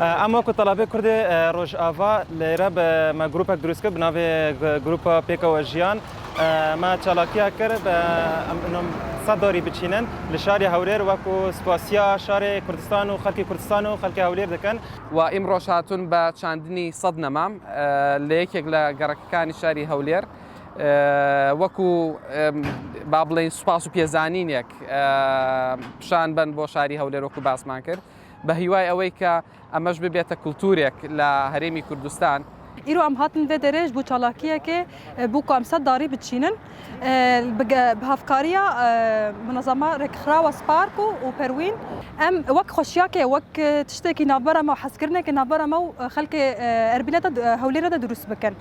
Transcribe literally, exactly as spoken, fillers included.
Em wekî Telebê Kurdê Rojava lêre bi me grûpek dirûst kir bi navê Grûpa Pêka We Jiyan. Me çalakiya kir bi em seddarî biçînin li şarê Hewlêr wekî spasiya şarê Kurdistan û xelkê Kurdistan û xelkê Hewlêr dikin. و ئیمڕۆش هاتوون بە چاندنی سەد نەمام لە یەکێک لە گەڕەکەکانی شاری هەولێر وەکو با بڵێن سوپاس و پێزانینێک پیشان بەن بۆ شاری هەولێر وەکو باسمان کرد بە هیوای ئەوەی کە ئەمەش ببێتە کولتورێک لە هەرێمی کوردستان. Îro em hatin vê derê ji bo çalakiyekê bo ku em seddarî biçînin bi hevkariya Munezema Rêkxirawa Spark û Perwîn em wek xweşiyakê, wek tiştekî navbera me û hezkirinekê navbera me û xelkê Erbîlê de Hewlêrê de dirûst bikin.